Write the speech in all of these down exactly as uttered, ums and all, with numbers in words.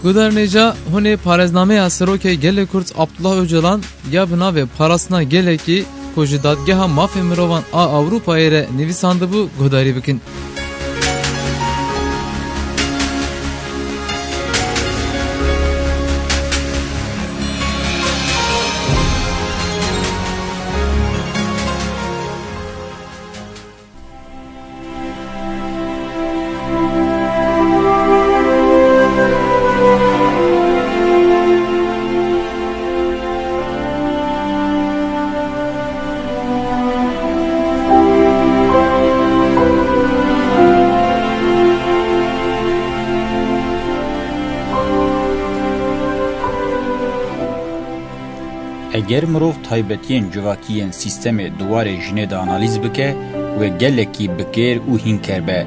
Guhdarên hêja, hûn ê parêznameya Serokê Gelê Kurd Abdullah Ocalan ya bi navê Parastina Gelekî ku ji Dadgeha Mafê Mirovan a Ewropayê re nivîsandibû guhdarî bikin. Eger mirov taybetiyên civakî yên sîstemê di warê jinê de analîz bike, wê gelekî bi kêr û hînker be.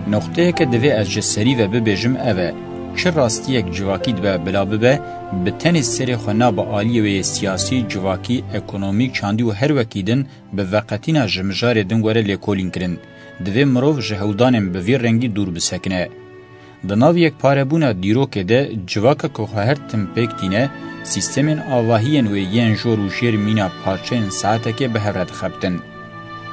Noqteyeke divê ez ji serî ve bibêjim ev e, çi rastiyek civakî dibe bila bibe, bi tenê serê xwe nabe aliyê wê yê siyasî, civakî, ekonomî, çandî û her wekî din bi veqetîna ji mijarê din were lêkolînkirin. Divê mirov ji hewldanên bi vî rengî dûr bisekine. Di nav yekparebûna dîrokê de civaka ku xwe her tim pêk tîne, sîstemên avahiyên wê yên jor û jêr mîna parçeyên saetekê bi hev re dixebtin.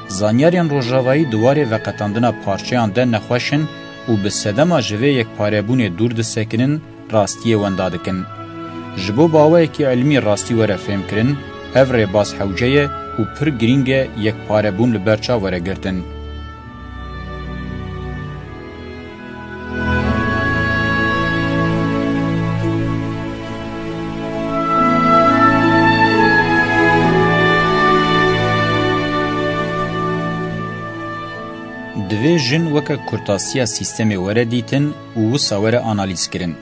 Zanyarên rojavayî di warê veqetandina parçeyan de nexweş in û bi sedema ji vê yekparebûnê dûr disekinin, rastiyê wenda dikin. Ji bo bi awayekî ilmî rastî were fêmkirin, ev rêbaz hewce ye û pir girîng e yekparebûn li ber çav were girtin. Divê jin weke kurtasiya sîstemê were dîtin û wisa were analîzkirin.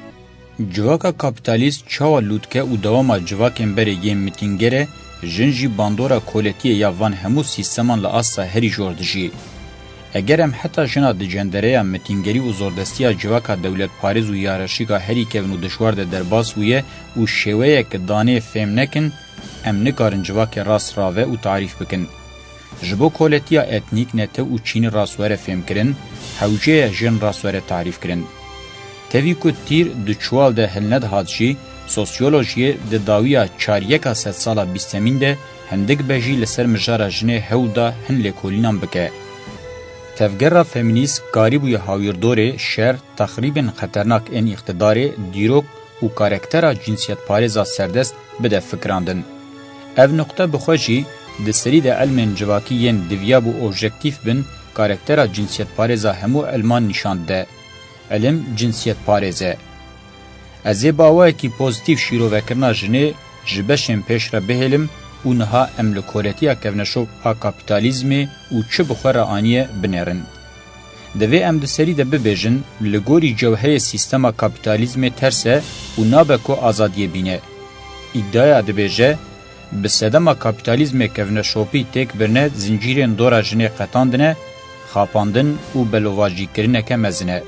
Civaka kapîtalîst çawa lûtke û dewama civakên berê yên mitîngere, jin jî bandora koletiyê ya van hemû sîsteman li asta herî jor dijî. Eger em heta jina di cendereya mitîngerî û zordestiya civaka dewletparêz û hiyerarşîk a herî kevn û dijwar de derbas bûye û şêweyek danê fêm nekin, em nikarin civakê rast rave û tarîf bikin. Ji bo koletiya etnîk, netew û çînî rast were fêmkirin, hewce ye jin rast were tarîfkirin. Tevî ku tîr di çuwal de hilnedihat jî, sosyolojiyê di dawiya çaryeka sedsala bîstemîn de hindik bejî li ser mijara jinê hewl da hin lêkolînan bike. Tevgera femînîst karîbûye hawîrdorê şer, texrîbên xeternak ên îqtidarê, dîrok û karaktera cinsiyetparêza serdest bide fikirandin. Ev nuqte bi xwe jî di serî de ilmên civakî yên diviyabû objektîf bin, karaktera cinsiyetparêza hemû ilman nîşan dide. Ilim cinsiyetparêz e. Ez ê bi awayekî pozîtîf şîrovekirina jinê ji beşên pêş re bihêlim û niha em li koletiya kevneşop a kapîtalîzmê û çi bi xwe re aniye binêrin. Divê em di serî de bibêjin, li gorî cewherê sîstema kapîtalîzmê ters e û nabe ku azadiyê bîne. Îdaya dibêje, bi sedema kapîtalîzmê kevneşopî têk birine, zincîrên dora jinê qetandine, xapandin û belovajîkirineke mezin e.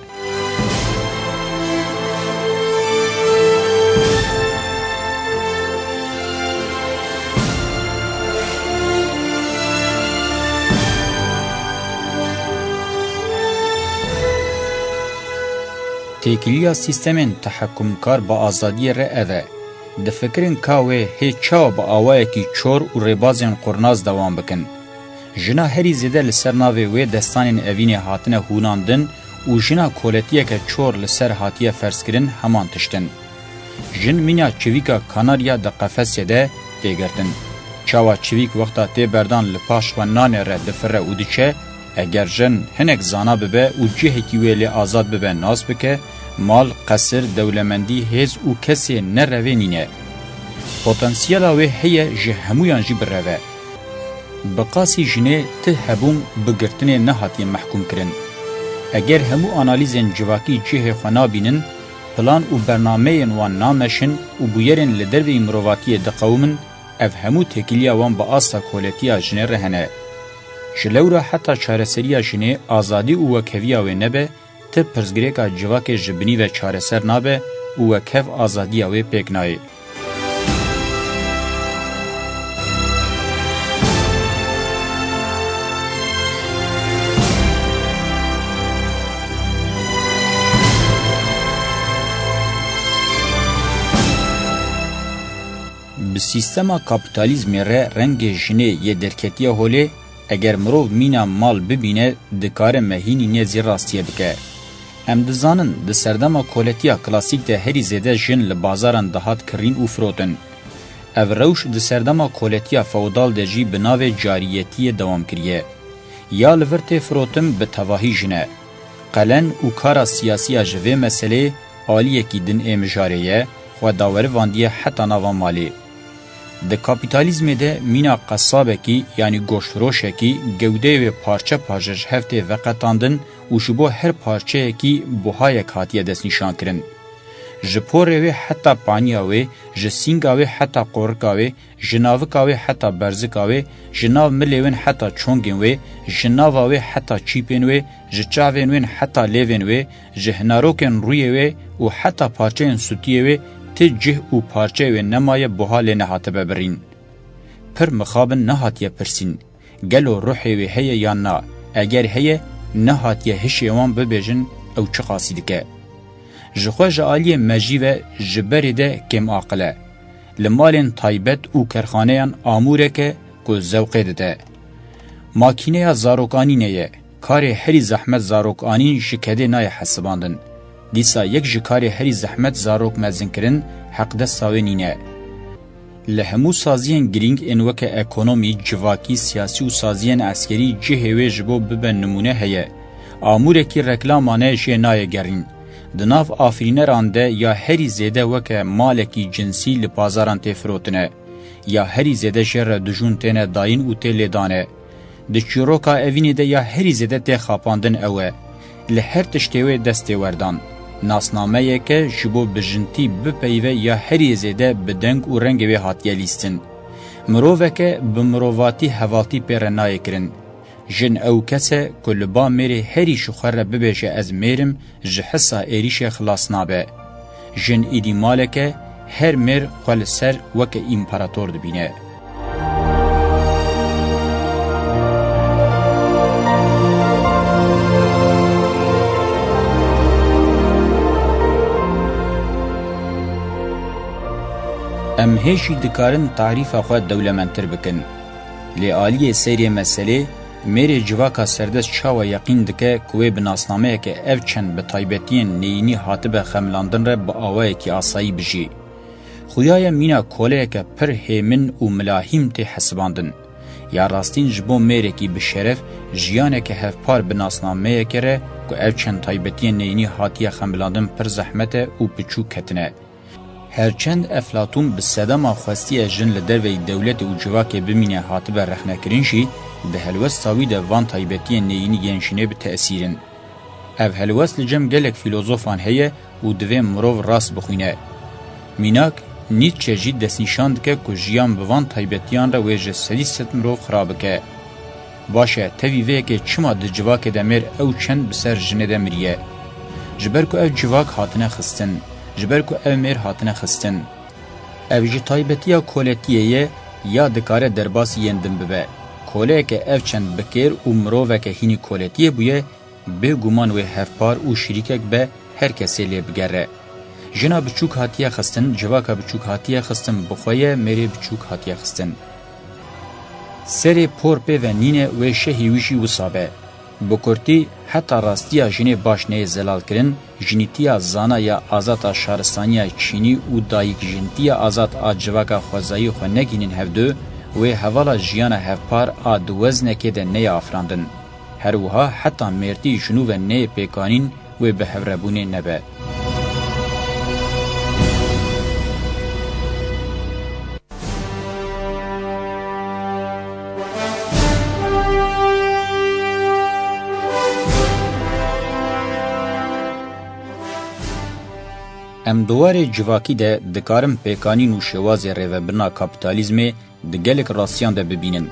Têkiliya sîstemên tehekumkar bi azadiyê re ev e. Difikirin ka wê hê çawa bi awayekî çor û rêbazên qurnaz dewam bikin. Jina herî zêde li ser navê wê destanên evînê hatine hûnandin û jina koletiyeke çor li ser hatiye ferzkirin heman tişt in. Jin mîna çivîka kanarya di qefesê de tê girtin. Çawa çivîk wexta tê berdan li paş xwe nanê re difire û diçe, eger jin hinek zana bibe û cihekî wê lê azad bibe nas bike, mal, qesir, dewlemendî, hêz û kesê ne revê nîne. Potansiyela wê heye ji hemûyan jî bi rev e. Bi qasî jinê ti hebûn bi girtinê nehatiye mehkûmkirin. Eger hemû analîzên civakî cihê xwe nabînin, plan û bernameyên wan nameşin û bûyerên li derveyî mirovatiyê diqewimin, ev hemû têkiliya wan bi asta koletiya jinê re hene. Ji lewra heta çareseriya jinê, azadî û wekheviya wê nebe, ti pirsgirêka civakê ji binî ve çareser nabe û wekhev azadiya wê pêk nayê. Bi sîstema kapîtalîzmê re rengê jinê yê derketiye holê, eger mirov mîna mal bibîne, dikare me hînî nêzî rastiyê bike. Em dizanin, di serdema koletiya klasîk de herî zêde jin li bazaran dihat kirîn û firotin. Ev rewş di serdema koletiya feodal de jî bi navê cariyetiyê dewam kiriye. Ya li vir tê firotin bi tevahî jin e. Qelen û kara siyasî ya ji vê meseleyê aliyekî din ê mijarê ye, xwe dawerivandiye heta nava malê. Di kapîtalîzmê de mîna qesabekî, yanî goştfiroşekî, gewdeyê wê parçe parçe ji hev tê veqetandin û ji bo her parçeyekî buhayek hatiye destnîşankirin. Ji porê wê heta paniya wê, ji sînga wê heta qorika wê, ji navika wê heta berzika wê, ji nav milê wên heta çongên wê, ji nava wê heta çîpên wê, ji çavên wên heta lêvên wê, ji hinarokên rûyê wê û heta parçeyên sûtiyê wê ti cih û parçeyê wê nemaye buha lê nehatibe birîn. Pir mixabin nehatiye pirsîn, gelo ruhê wê heye yan na? Eger heye, nehatiye hişê wan bibêjin ew çiqasî dike. Ji xwe ji aliyê mejî ve ji berê de kêmaqil e. Li malên taybet û kerxaneyan amûrek e ku zewqê dide. Makîneya zarokanînê ye. Karê herî zehmet zarokanîn ji kedê nayê hesibandin. Dîsa yek ji karê herî zehmet zarok mezinkirin heqdesta wê nîne. Li hemû saziyên girîng ên weke ekonomî, civakî, siyasî û saziyên eskerî cihê wê ji bo bibe nimûne heye. Amûrekî reklaman e jê nayê gerîn. Di nav afirîneran de ya herî zêde weke malekî cinsî li pazaran tê firotine, ya herî zêde jê re dijûn têne dayîn û tê lêdane. Di çîroka evînê de ya herî zêde tê xapandin ew e. Li her tiştê wê dest tê werdan. Nasnameyeke ji bo bijintî bipeyive ya herî zêde bi deng û rengê wê hatiye lîstin. Miroveke bi mirovatî hevaltî pê re nayê kirin. Jin ew kes e ku li ba mêrê herî ji xwe re bibêje ez mêr im, ji hisa êrîşê xilas nabe. Jin îdî malek e, her mêr xwe li ser weke împarator dibîne. Em hê jî dikarin tarîfa xwe dewlemendtir bikin. Lê aliyê seyrê meselê, mêrê civaka serdest çawa yeqîn dike ku wê bi nasnameyeke ev çend bi taybetiyên neyînî hatibe xemilandin re bi awayekî asayî bijî? Xuya ye mîna koleyeke pir hêmin û milahîm tê hesibandin. Ya rastîn ji bo mêrekî bi şeref, jiyaneke hevpar bi nasnameyeke re ku ev çend taybetiyên neyînî hatiye xemilandin pir zehmet e û piçûk ketine. Herçend Eflatûn bi sedema xwestiye jin li derveyî dewletê û civakê bimîne hatibe rexnekirin jî, di helwesta wî de van taybetiyên neyînî yên jinê bi tesîr in. Ev helwest li cem gelek fîlozofan heye û divê mirov rast bixwîne. Mînak, Nietzsche jî destnîşan dike ku jiyan bi van taybetiyan re wê ji sedî sed mirov xira bike. Baş e, tevî vê yekê çima di civakê de mêr ew çend bi ser jinê de miriye? Ji ber ku ev civak hatine xistin, ji ber ku ev mêr hatine xistin. Ev ji taybetiya koletiyê ye ya dikare derbasî yên din bibe. Koleyeke ev çend bi kêr û miroveke hînî koletiyê bûye, bêguman wê hevpar û şirîkek be her kesê lê bigere. Jina biçûk hatiye xistin, civaka biçûk hatiye xistin, bi xwe ye mêrê biçûk hatiye xistin. Serê por pê ve nîne wê şehî wî jî wisa be. Bi kurtî, heta rastiya jinê baş neyê zelalkirin, jinîtiya zana ya azad a şaristaniya Çînî û dayikjintiya azad a civaka xwezayî xwe negihînin hevdu, wê hevala jiyana hevpar a di weznekê de neyê afirandin. Her wiha heta mêrtî ji nû ve neyê pêkanîn wê bi hevrebûnê nebe. Em di warê civakî de dikarin pêkanîn û şêwazê rêvebirina kapîtalîzmê di gelek rastiyan de bibînin.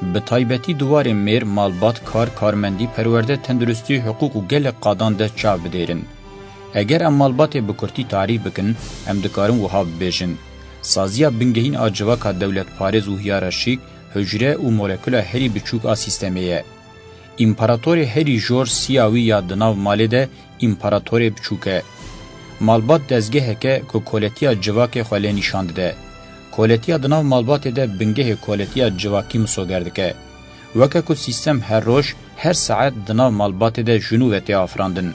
Bi taybetî di warê mêr, malbat, kar, karmendî, perwerde, tenduristî, hiqûq û gelek qadan de çav bidêrin. Eger em malbatê bi kurtî tarîf bikin, em dikarin wiha bibêjin: saziya bingehîn a civaka dewletparêz û hiyerarşîk, hucre û molekula herî biçûk a sîstemê ye. Împaratorê herî jor siya wî ya di nav malê de împaratorê biçûk e. Malbat dezgehek e ku koletiya civakê xwe lê nîşan dide. Koletiya di nav malbatê de bingehê koletiya civakî misoger dike. Weke ku sîstem her roj, her saet di nav malbatê de ji nû ve tê afirandin.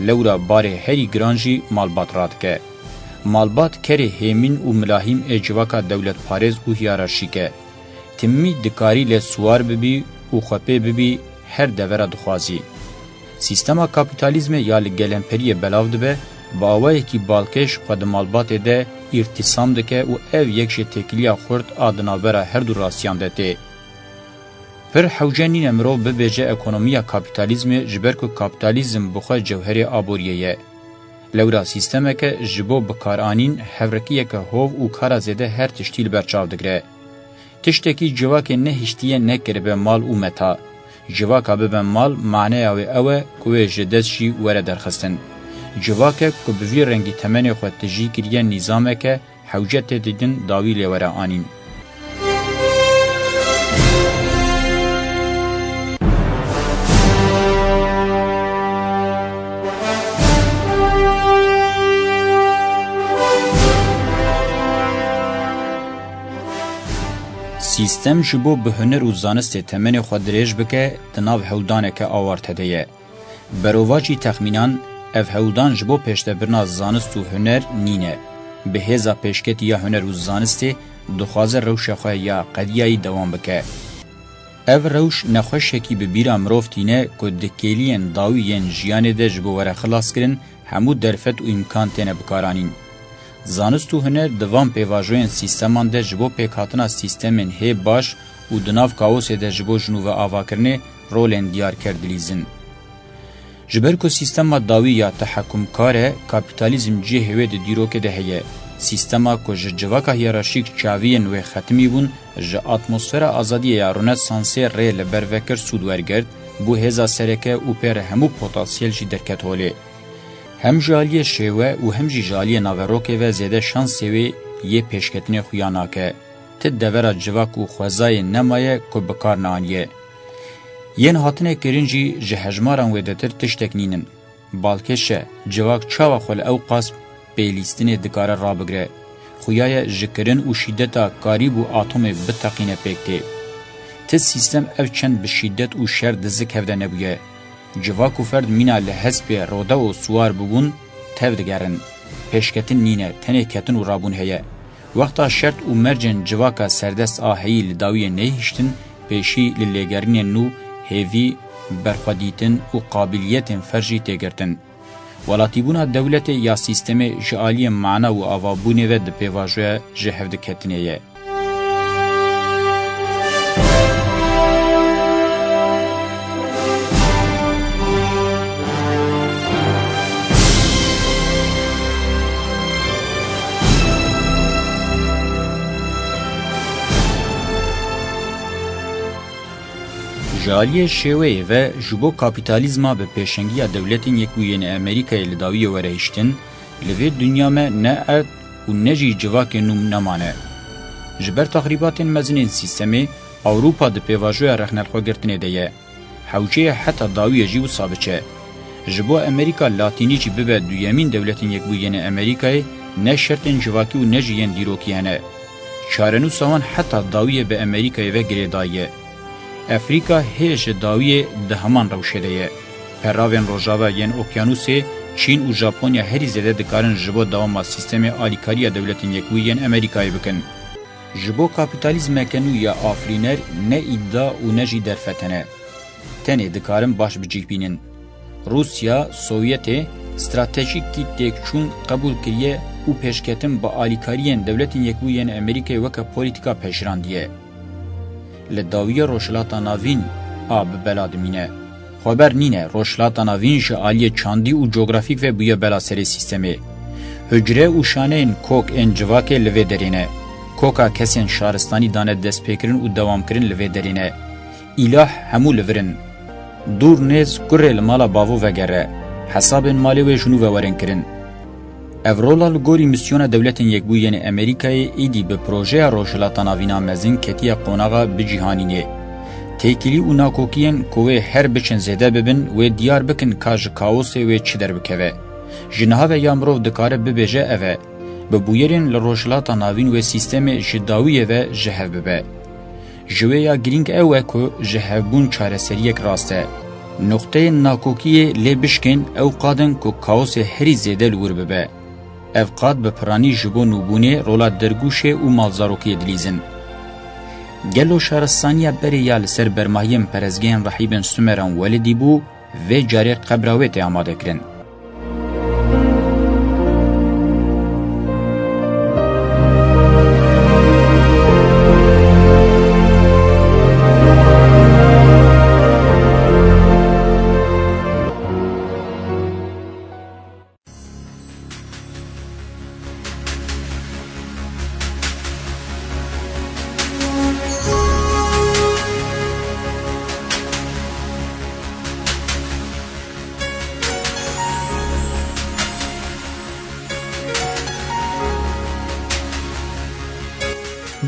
Lewra barê herî giran jî malbat radike. Malbat kerê hêmîn û milahîm ê civaka dewletparêz û hiyerarşîk e. Timî dikarî lê siwar bibî û xwe pê bibî, her devera dixwazî. Sîstema kapîtalîzmê ya li gelemperiyê belav dibe, bi awayekî balkêş xwe di malbatê de îrtîsam dike û ev yek ji têkiliya xurt a di navbera her du rastiyan de tê. Pir hewce nîne mirov bibêje ekonomiya kapîtalîzmê, ji ber ku kapîtalîzm bi xwe cewherê aboriyê ye. Lewra sîstemeke ji bo bikaranîn, hevrekiyeke hov û kara zêde her tiştî li ber çav digire. Tiştekî civakê nehiştiye nekiribe mal û meta. Civaka bibe mal, maneya wê ew e ku wê ji dest jî were derxistin. Civakek ku bi vî rengî temenê xwe tijî kiriye nîzameke hewce tê dîtin dawî lê were anîn. Sîstem ji bo bi huner û zanistê temenê xwe dirêj bike, di nav hewldaneke awarte de ye. Berovajî texmînan, ev hewldan ji bo pêşdebirina zanist û huner nîne. Bi hêza pêşketî ya huner û zanistê dixwaze rewşa xwe ya qediyayî dewam bike. Ev rewş nexweşekî bi bîra mirov tîne ku di kêliyên dawî yên jiyanê de ji bo were xilaskirin, hemû derfet û îmkan têne bikaranîn. Zanist û huner di van pêvajoyên sîsteman de ji bo pêkhatina sîstemên hê baş û di nav kaosê de ji bo ji nû ve avakirinê rolên diyarker dilîzin. Ji ber ku sîstema dawî ya tehekumkar e, kapîtalîzm cihê wê di dîrokê de heye. Sîstema ku ji civaka hiyerarşîk çaviyên wê xetimî bûn, ji atmosfera azadiyê ya Ronesansê rê li ber vekir, sûd wergirt, bû hêza sereke û pê re hemû potansiyel jî derket holê. Hem ji aliyê şêwe û hem jî ji aliyê naverokê ve zêde şansê wê yê pêşketinê xuya nake. Ti devera civak û xwezayê nemaye ku bi kar neaniye. Yên hatine kirin jî ji hejmaran wêdetir tiştek nînin. Balkêş e, civak çawa xwe li ewqas pêlîstinê dikare rabigire? Xuya ye ji kirin û şîdeta karîb û atomê biteqîne pêk tê. Ti sîstem ev çend bi şîdet û şer di zik hev de nebûye. Civak û ferd mîna li hespê rode û siwar bibûn, tev digerin. Pêşketin nîne, tenê ketin û rabûn heye. Wexta şert û mercên civaka serdest a heyî li dawiyê nehiştin, pêşî li lêgerînên nû, hêvî, berxwedîtin û qabiliyetên ferz jî tê girtin. Welatîbûna dewletê ya sîstemê ji aliyê mana û avabûnê ve di pêvajoya ji hevdiketinê ye. Ji aliyê şêweyê ve, ji bo kapîtalîzma bi pêşengiya Dewletên Yekbûyî yên Amerîkayê li dawiyê were hiştin, li vê dinya me ne erd û ne jî civakê nû nemane. Ji ber texrîbatên mezin ên sîstemê, Ewropa di pêvajoya rexnelxwegirtinê de ye. Hewceyê heta dawiyê jî wisa biçe. Ji bo Amerîka Latînî jî bibe duyemîn Dewletên Yekbûyî yên Amerîkayê, ne şertên civakî û ne jî yên dîrokî hene. Çarenûsa wan heta dawiyê bi Amerîkayê ve girêdayî ye. Efrîka hê ji dawiyê di heman rewşê de ye. Peravên rojava yên okyanûsê, Çîn û Japonya herî zêde dikarin ji bo dewama sîstemê alîkariya Dewletên Yekbûyî yên Amerîkayê bikin. Ji bo kapîtalîzmeke nû ya afirîner ne îdia û ne jî derfet hene. Tenê dikarin baş bi cih bînin. Rûsya, Sovyetê, stratejîkî têkçûn qebûl kiriye û pêşketin bi alîkariyên Dewletên Yekbûyî yên Amerîkayê weke polîtîka pejirandî ye. Li dawiyê Rojhilata Navîn a bi bela dimîne. Xweber nîne, Rojhilata Navîn ji aliyê çandî û cografîk ve bûye bela serê sîstemê. Hucre û şaneyên kok ên civakê li vê derê ne. Koka kesên şaristanî dane destpêkirin û dewamkirin li vê derê ne. Îlah hemû li vir in. Dûr nêz kurê li mala bavo vegere. Hesabên malê wê ji nû ve werin kirin. Ev rola li gorî misyona Dewletên Yekbûyî yên Amerîkayê êdî bi projeya Rojhilata Navîn a mezin ketiye qonaxa bicîhanînê. Têkilî û nakokiyên ku wê her biçin zêde bibin, wê diyar bikin ka ji kaosê wê çi derbikeve. Ji niha ve ya mirov dikare bibêje ev e. bi bûyerên li Rojhilata Navîn wê sîstemê ji dawiyê ve ji hev bibe. Ji wê ya girîng ew e ku ji hevbûn çareseriyek rast e. Nuqteyên nakokiyê lê bişkên ew qad in ku kaosê herî zêde li wir bibe. Ev qad bi piranî ji bo nûbûnê rola dergûşê û malzarokiyê dilîzin. Gelo şaristaniya berê ya li ser bermahiyên perestgehên rehîbên Sumeran welidî bû, vê carê qebra wê tê amadekirin.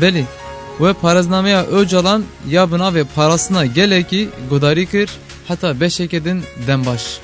Belê, we parêznameya Ocalan ya bi navê Parastina Gelekî guhdarî kir, heta beşeke din dem baş.